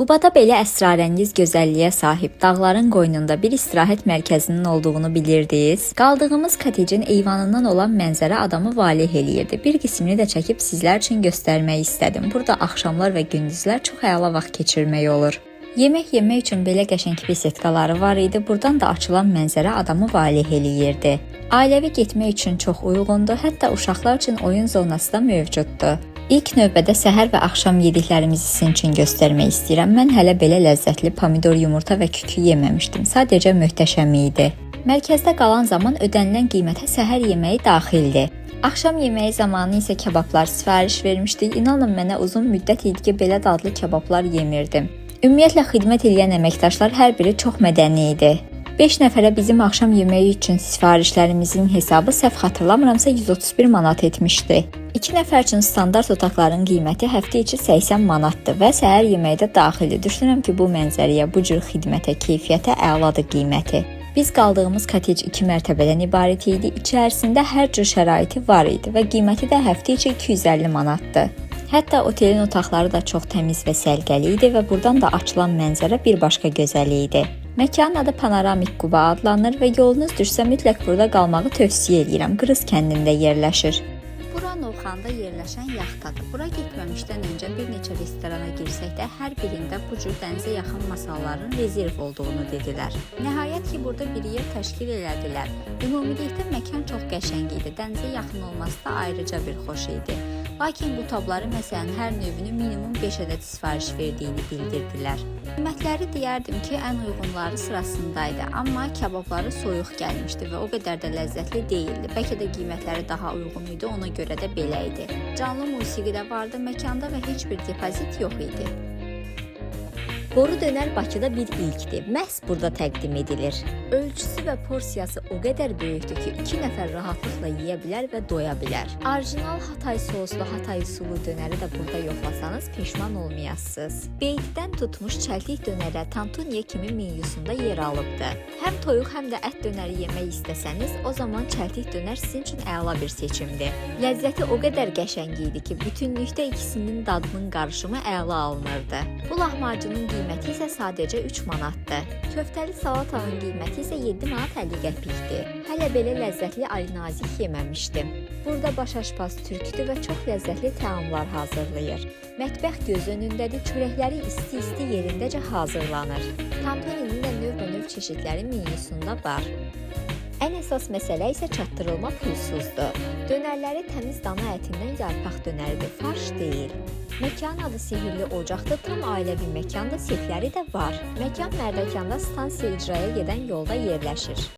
Qubada belə əsrarəngiz gözəlliyə sahib dağların qoynunda bir istirahət mərkəzinin olduğunu bilirdiniz? Qaldığımız kotecin eyvanından olan mənzərə adamı valeh eləyirdi. Bir qismini də çəkib sizlər üçün göstərmək istədim. Burada axşamlar və gündüzlər çox əla vaxt keçirmək olur. Yemək yemək üçün belə qəşəng besetkaları var idi. Buradan da açılan mənzərə adamı valeh eləyirdi. Ailəvi getmək üçün çox uyğundur. Hətta uşaqlar üçün oyun zonası da mövcuddur. İlk növbədə səhər və axşam yediklərimizi sizin üçün göstərmək istəyirəm. Mən hələ belə ləzzətli pomidor, yumurta və kükü yeməmişdim. Sadəcə möhtəşəm idi. Mərkəzdə qalan zaman ödənilən qiymətə səhər yeməyi daxildir. Axşam yeməyi zamanı isə kabablar sifariş vermişdik. İnanın mənə, uzun müddət idi ki, belə dadlı kabablar yemirdim. Ümumiyyətlə, xidmət edən əməkdaşlar hər biri çox mədəni idi. 5 nəfərə bizim axşam yeməyi üçün sifarişlərimizin hesabı, səhv xatırlamıramsa, 131 manat etmişdi. 2 nəfər üçün standart otaqların qiyməti həftə içi 80 manatdır və səhər yeməyi də daxildir. Düşünürəm ki, bu mənzərəyə, bu cür xidmətə, keyfiyyətə əladır qiyməti. Biz qaldığımız kotec 2 mərtəbədən ibarət idi. İçərisində hər cür şəraiti var idi və qiyməti də həftə içi 250 manatdır. Hətta otelin otaqları da çox təmiz və səliqəli idi və buradan da açılan mənzərə bir başqa gözəl idi. Məkanın adı Panoramik Quba adlanır və yolunuz düşsə, mütləq burada qalmağı tövsiyə edirəm. Qırız kəndində yerləşir. Bura Novxanıda yerləşən yaxtadır. Bura getməmişdən öncə bir neçə restorana girsək də, hər birində bu cür dənizə yaxın masaların rezerv olduğunu dedilər. Nəhayət ki, burada bir yer təşkil elədilər. Ümumilikdə məkan çox qəşəng idi. Dənizə yaxın olması da ayrıca bir xoş idi. Lakin qutabları, məsələn, hər növünü minimum 5 ədəd sifariş verdiyini bildirdilər. Qiymətləri deyərdim ki, ən uyğunları sırasındaydı, amma kababları soyuq gəlmişdi və o qədər də ləzzətli deyildi. Bəlkə də qiymətləri daha uyğun idi, ona görə də belə idi. Canlı musiqi də vardı məkanda və heç bir depozit yox idi. Boru dönər Bakıda bir ilkdir. Məhz burada təqdim edilir. Ölçüsü və porsiyası o qədər böyükdür ki, 2 nəfər rahatlıqla yeyə bilər və doya bilər. Orijinal Hatay soslu Hatay üsulu dönəri də burada yoxlasanız, peşman olmayasınız. Beytidən tutmuş çəltik dönərə, tantuniyə kimi menyusunda yer alıbdı. Həm toyuq, həm də ət dönəri yemək istəsəniz, o zaman çəltik dönər sizin üçün əla bir seçimdir. Ləzzəti o qədər qəşəng idi ki, bütünlükdə ikisinin dadının qarışımı əla alınırdı. Bu lahmacunun qiyməti isə sadəcə 3 manatdır. Köftəli salatanın qiyməti isə 7 manat 50 qəpikdir. Hələ belə ləzzətli alinazik yeməmişdim. Burada baş aşpaz türkdür və çox ləzzətli təamlar hazırlayır. Mətbəx göz önündədir, çörəkləri isti-isti yerindəcə hazırlanır. Tantuninin də növbənöv çeşidləri menyusunda var. Ən əsas məsələ isə çatdırılma pulsuzdur. Dönərləri təmiz dana ətindən yarpaq dönəridir, farş deyil. Məkanın adı Sehirli Ocaqdır, tam ailəvi məkandır, sefləri də var. Məkan Mərdəkanda stansiya icraya gedən yolda yerləşir.